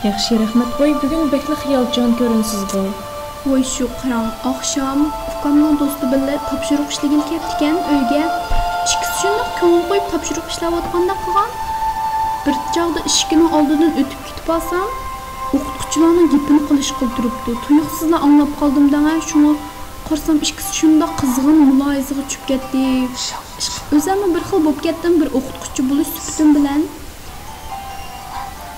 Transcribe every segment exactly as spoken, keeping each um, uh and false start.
ياخشى، رەھمەت. ۋاي، بۈگۈن بەكلا خىيالچان كۆرۈنىسىزغۇ. ۋاي، شۇ قاراڭ، ئاخشام ئۇكامنىڭ دوستى بىللە تاپشۇرۇق ئىشلىگىلى كەپتىكەن ئۆيگە. ئىككىسى شۇنداق كۆڭۈل قويۇپ تاپشۇرۇق ئىشلەۋاتقاندەك قىلغان. بىر چاغدا ئىشىكنىڭ ئالدىدىن ئۆتۈپ كېتىپ ئالسام، ئوقۇتقۇچىلارنىڭ گېپىنى قىلىشقىلى تۇرۇپتۇ. تۇيۇقسىزلا ئاڭلاپ قالدىم دەڭە، شۇڭا قارىسام ئىككىسى شۇنداق قىزغىن مۇلاھىزىگە چۈشۈپ كەتتى. ئۆزۈممۇ بىر خىل بولۇپ كەتتىم، بىر ئوقۇتقۇچى بولۇش سۈپىتىم بىلەن.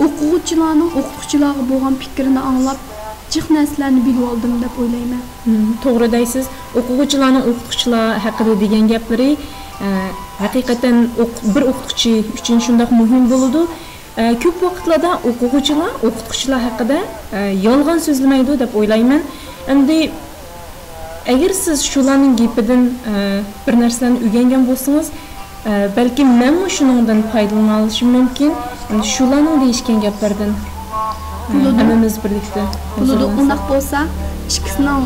ئوقۇغۇچىلارنىڭ ئوقۇتقۇچىلارغا بولغان پىكرىنى ئاڭلاپ، جىق نەرسىلەرنى بىلىۋالدىم دەپ ئويلايمەن. مم، توغرا دەيسىز. ئوقۇغۇچىلارنىڭ ئوقۇتقۇچىلار ھەققىدە دېگەن گەپلىرى، ئە، ھەقىقەتەن ئوق-، بىر ئوقۇتقۇچى ئۈچۈن شۇنداق مۇھىم بولىدۇ. ئە، كۆپ ۋاقىتلاردا ئوقۇغۇچىلار ئوقۇتقۇچىلار ھەققىدە، ئە، يالغان سۆزلىمەيدۇ دەپ ئويلايمەن. ئەمدى ئەگەر سىز شۇلارنىڭ گېپىدىن، ئە، بىر نەرسىلەرنى ئۆگەنگەن بولسىڭىز، ئە، بەلكىم مەنمۇ شۇنىڭدىن پايدىلىنالىشىم مۇمكىن. ئەمدى شۇلارنىڭ دېيىشكەن گەپلىرىدىن، ئە، بولىدۇ. ھەممىمىز بىرلىكتە بولىدۇ. ھۇزۇرلانساق. ئۇنداق بولسا، ئىككىسىنىڭ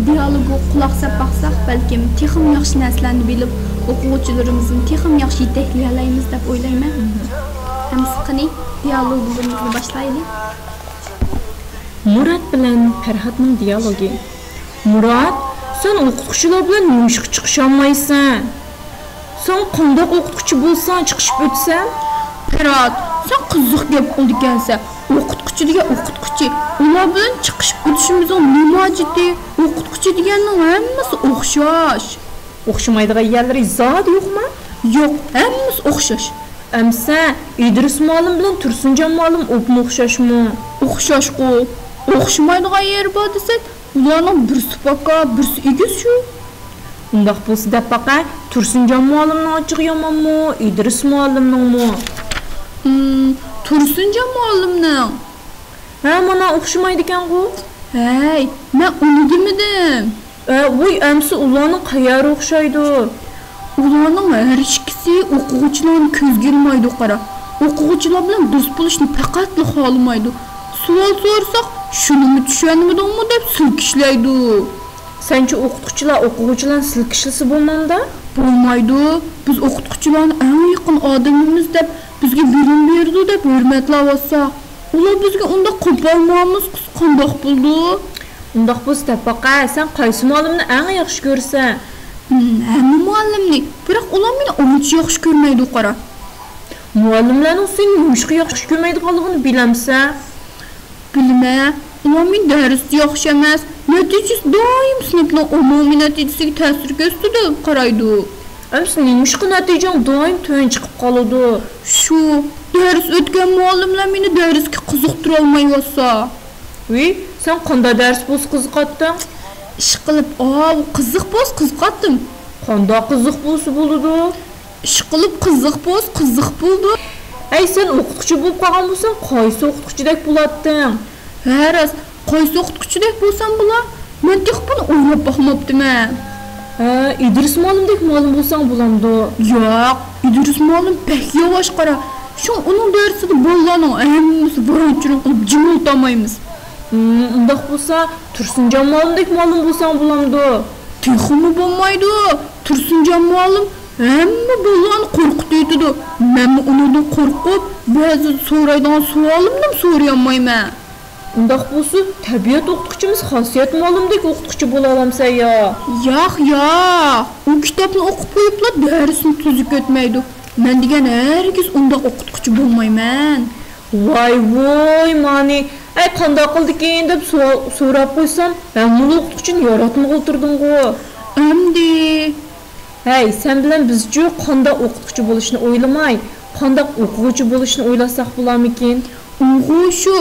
دىيالوگىغا قۇلاق سەپ باقساق، بەلكىم تېخىمۇ ياخشى نەرسىلەرنى بىلىپ، ئوقۇغۇچىلىرىمىزنى تېخىمۇ ياخشى يېتەكلىيەلەيمىز دەپ ئويلايمەن. مم. ئەمىسە قېنى، دىيالوگىمىزنى باشلايلى. مۇرات بىلەن پەرھاتنىڭ دىيالوگى. مۇرات، سەن ئوقۇتقۇچىلار بىلەن نېمىشقا چىقىشالمايسەن؟ سەن قانداق ئوقۇتقۇچى بولساڭ چىقىشىپ ئۆتىسەن؟ پەرھات، سەن قىزىق گەپ قىلىدىكەنسەن. ئوقۇتقۇچى دېگەن ئوقۇتقۇچى. ئۇلار بىلەن چىقىشىپ ئۆتۈشىمىزنىڭ نېمە ھاجىتى؟ ئوقۇتقۇچى دېگەننىڭ ھەممىسى ئوخشاش. ئوخشىمايدىغان يەرلىرى زادى يوقمۇ؟ يوق، ھەممىسى ئوخشاش. ئەمسە ئىدرىس مۇئەللىم بىلەن تۇرسۇنجان مۇئەللىم ئوپمۇ ئوخشاشمۇ؟ ئوخشاشقۇ. ئوخشىمايدىغان يېرى بار دېسەك، ئۇلارنىڭ بىرسى پاكار، بىرسى ئېگىز شۇ. ئۇنداق بولسا دەپ باقە، تۇرسۇنجان مۇئەللىمنىڭ ئاچچىقى يامانمۇ، ئىدرىس مۇئەللىمنىڭمۇ؟ ھىم، تۇرسۇنجان مۇئەللىمنىڭ. ھە، مانا ئوخشىمايدىكەنغۇ. ھەي، مەن ئۇنى دېمىدىم. ئە، ۋوي، ئەمسە ئۇلارنىڭ قەيەرى ئوخشايدۇ؟ ئۇلارنىڭ ھەر ئىككىسى ئوقۇغۇچىلارنى كۆزگە ئىلمايدۇ، قارا. ئوقۇغۇچىلار بىلەن دوست بولۇشنى پەقەتلا خالىمايدۇ. سوئال سورىساق، شۇنىمۇ چۈشەنمىدىڭمۇ دەپ سىلكىشلەيدۇ. سەنچە ئوقۇتقۇچىلار ئوقۇغۇچىلارنى سىلكىشلىسا بولمامدا؟ بولمايدۇ. بىز ئوقۇتقۇچىلارنى ئەڭ يېقىن ئادىمىمىز دەپ، بىزگە بىلىم بېرىدۇ دەپ ھۆرمەتلەۋاتساق، ئۇلار بىزگە ئۇنداق قوپال مۇئامىلە قىلسا قانداق بولىدۇ؟ ئۇنداق بولسا دەپ باقە، سەن قايسى مۇئەللىمنى ئەڭ ياخشى كۆرىسەن؟ ھىم، ھەممە مۇئەللىمنى. بىراق ئۇلار مېنى ئانچە ياخشى كۆرمەيدۇ، قارا. مۇئەللىملەرنىڭ سېنى نېمىشقا ياخشى كۆرمەيدىغانلىقىنى بىلەمسەن؟ بىلىمەن، ئۇلار مېنى دەرستە ياخشى ئەمەس، نەتىجىسى دائىم سىنىپنىڭ ئومۇمىي نەتىجىسىگە تەسىر كۆرسىتىدۇ دەپ قارايدۇ. ئەمسە نېمىشقا نەتىجەڭ دائىم تۆۋەن چىقىپ قالىدۇ؟ شۇ، دەرس ئۆتكەن مۇئەللىملەر مېنى دەرسكە قىزىقتۇرالمايۋاتسا. ۋىي، سەن قانداق دەرس بولسا قىزىقاتتىڭ؟ ئىشقىلىپ، ئاۋۇ قىزىق بولسا قىزىقاتتىم. قانداق قىزىق بولسا بولىدۇ؟ ئىشقىلىپ قىزىق بولسا قىزىق بولىدۇ. ئەي، سەن ئوقۇتقۇچى بولۇپ قالغان بولساڭ، قايسى ئوقۇتقۇچىدەك بولاتتىڭ؟ ھە، راست، قايسى ئوقۇتقۇچىدەك بولسام بولا؟ مەن تېخى بۇنى ئويلاپ باقماپتىمەن. ھە، ئىدرىس مۇئەللىمدەك مۇئەللىم بولساڭ بولامدۇ؟ ياق، ئىدرىس مۇئەللىم بەك ياۋاش، قارا. شۇڭا ئۇنىڭ دەرسىدە بالىلارنىڭ ھەممىسى ۋاراڭ-چۇرۇڭ قىلىپ جىم ئولتۇرالمايمىز. ھىم، ئۇنداق بولسا، تۇرسۇنجان مۇئەللىمدەك مۇئەللىم بولساڭ بولامدۇ؟ تېخىمۇ بولمايدۇ. تۇرسۇنجان مۇئەللىم ھەممە بالىلارنى قورقۇتۇۋېتىدۇ. مەنمۇ ئۇنىڭدىن قورقۇپ، بەزىدە سورايدىغان سوئالىمنىمۇ سورىيالمايمەن. ئۇنداق بولسا، تەبىئەت ئوقۇتقۇچىمىز خاسىيەت مۇئەللىمدەك ئوقۇتقۇچى بولالامسەن يا؟ ياق، ياق. ئۇ كىتابنى ئوقۇپ قويۇپلا دەرسنى تۈزۈك ئۆتمەيدۇ. مەن دېگەن ھەرگىز ئۇنداق ئوقۇتقۇچى بولمايمەن. ۋاي، ۋوي، مانى، ئەي، قانداق قىلدىكىن دەپ سوئال سوراپ قويسام، ھەممىلا ئوقۇتقۇچىنى ياراتمىغىلى تۇردۇڭغۇ. ئەمدى. ھەي، سەن بىلەن بىزچۇ قانداق ئوقۇتقۇچى بولۇشنى ئويلىماي، قانداق ئوقۇغۇچى بولۇشنى ئويلاشساق بولارمىكىن؟ ئۇغۇ شۇ،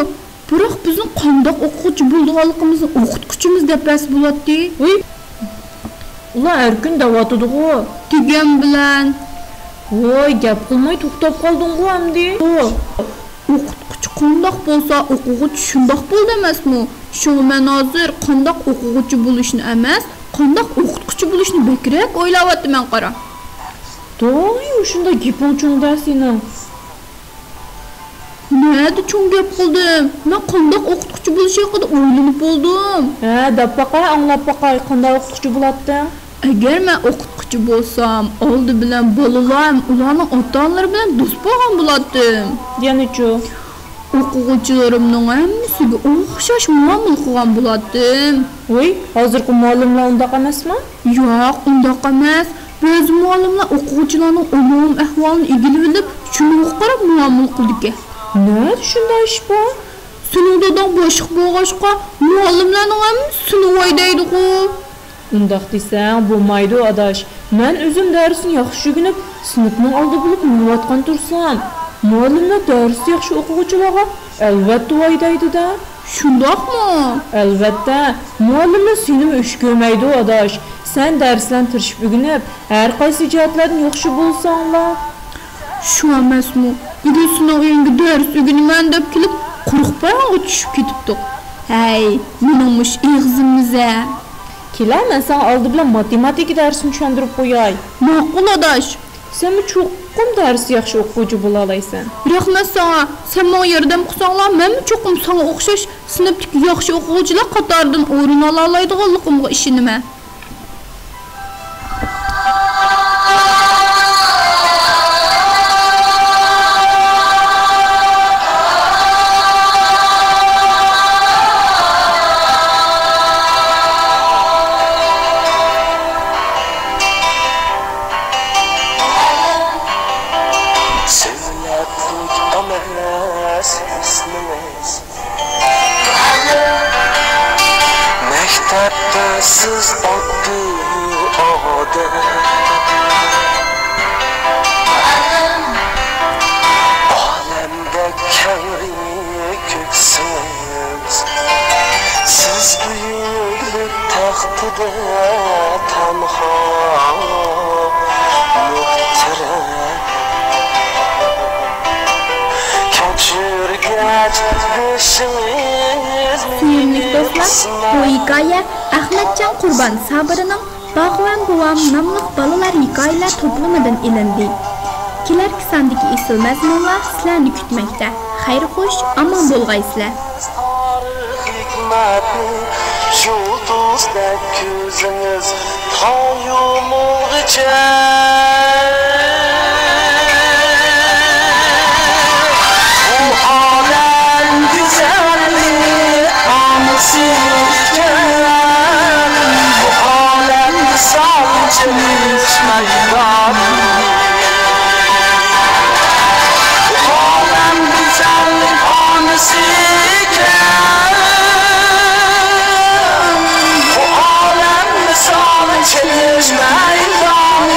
بىراق بىزنىڭ قانداق ئوقۇغۇچى بولىدىغانلىقىمىزنى ئوقۇتقۇچىمىز دەپ بەرسە بولاتتى. ۋۇي، ئۇلار ھەر كۈن دەۋاتىدىغۇ. دېگەن بىلەن. ۋوي، گەپ قىلماي توختاپ قالدىڭغۇ ئەمدى. ئوقۇتقۇچى قانداق بولسا، ئوقۇغۇچى شۇنداق بولىدۇ ئەمەسمۇ؟ شۇڭا مەن ھازىر قانداق ئوقۇغۇچى بولۇشنى ئەمەس، قانداق ئوقۇتقۇچى بولۇشنى بەكرەك ئويلاۋاتىمەن، قارا. دائىم مۇشۇنداق گېپىڭ چوڭ-دە سېنىڭ. نەدە چوڭ گەپ قىلدىم؟ مەن قانداق ئوقۇتقۇچى بولۇش ھەققىدە ئويلىنىپ بولدۇم. ھە، دەپ باقاي، ئاڭلاپ باقاي، قانداق ئوقۇتقۇچى بولاتتىڭ؟ ئەگەر مەن ئوقۇتقۇچى بولسام، ئالدى بىلەن بالىلار ھەم ئۇلارنىڭ ئاتا-ئانىلىرى بىلەن دوست بولغان بولاتتىم. يەنىچۇ؟ ئوقۇغۇچىلىرىمنىڭ ھەممىسىگە ئوخشاش مۇئامىلە قىلغان بولاتتىم. ۋۇي، ھازىرقى مۇئەللىملەر ئۇنداق ئەمەسمۇ؟ ياق، ئۇنداق ئەمەس. بەزى مۇئەللىملەر ئوقۇغۇچىلارنىڭ ئومۇمىي ئەھۋالىنى ئىگىلىۋېلىپ، شۇنىڭغا قاراپ مۇئامىلە قىلىدىكەن. نەدە شۇنداق ئىش بار؟ سېنىڭ داداڭ باشلىق بولغاچقا، مۇئەللىملەرنىڭ ھەممىسى سېنى ۋايدايدىغۇ. ئۇنداق دېسەڭ بولمايدۇ، ئاداش. مەن ئۆزۈم دەرسنى ياخشى ئۆگىنىپ، سىنىپنىڭ ئالدى بولۇپ مېڭىۋاتقان تۇرسام، مۇئەللىملەر دەرستە ياخشى ئوقۇغۇچىلارغا ئەلۋەتتە ۋايدايدۇ-دە. شۇنداقمۇ؟ ئەلۋەتتە، مۇئەللىملەر سېنىمۇ ئۆچ كۆرمەيدۇ، ئاداش. سەن دەرسلەرنى تىرىشىپ ئۆگىنىپ، ھەر قايسى جەھەتلەردىن ياخشى بولساڭلا. شۇ ئەمەسمۇ، بۈگۈن سېنىڭ ئۆيۈڭگە دەرس ئۆگىنىمەن دەپ كېلىپ، قۇرۇق پاراڭغا چۈشۈپ كېتىپتۇق. ھەي، مېنىڭ مۇشۇ ئېغىزىم مىزە. كېلە، مەن ساڭا ئالدى بىلەن ماتېماتىكا دەرسىنى چۈشەندۈرۈپ قوياي. ماقۇل، ئاداش. سەنمۇ چوقۇم دەرستە ياخشى ئوقۇغۇچى بولالايسەن. رەھمەت ساڭا. سەن ماڭا ياردەم قىلساڭلا، مەنمۇ چوقۇم ساڭا ئوخشاش سىنىپتىكى ياخشى ئوقۇغۇچىلار قاتارىدىن ئورۇن ئالالايدىغانلىقىمغا ئىشىنىمەن. سۆلەتلىك ئەمەس ئىسمىڭىز. مەكتەپتە سىز ئاددىي ئادەم. ئالەمدە كەڭرى كۆكسىڭىز. سىز بۈيۈكلۈك تەختىدە تەنھا مۆھتەرەم. سۆيۈملۈك دوستلار، بۇ ھېكايە ئەخمەتجان قۇربان سابىرىنىڭ باغۋەن بوۋام ناملىق بالىلار ھېكايىلەر توپلىمىدىن ئېلىندى. كېلەركى ساندىكى ئېسىل مەزمۇنلار سىلەرنى كۈتمەكتە. خەير خوش، ئامان بولغايسىلەر. ھېكمەتنى يۇلتۇزدەك كۆزىڭىز تا يۇمۇلغىچە. بۇ ئالەم گۈزەللىك ئانىسى ئىكەن، بۇ ئالەم مىسال چېلىشمايدىغان. بۇ ئالەم گۈزەللىك ئانىسى ئىكەن، بۇ ئالەم مىسال چېلىشمايدىغان.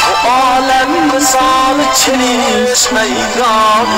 بۇ ئالەم مىسال چېلىشمايدىغان.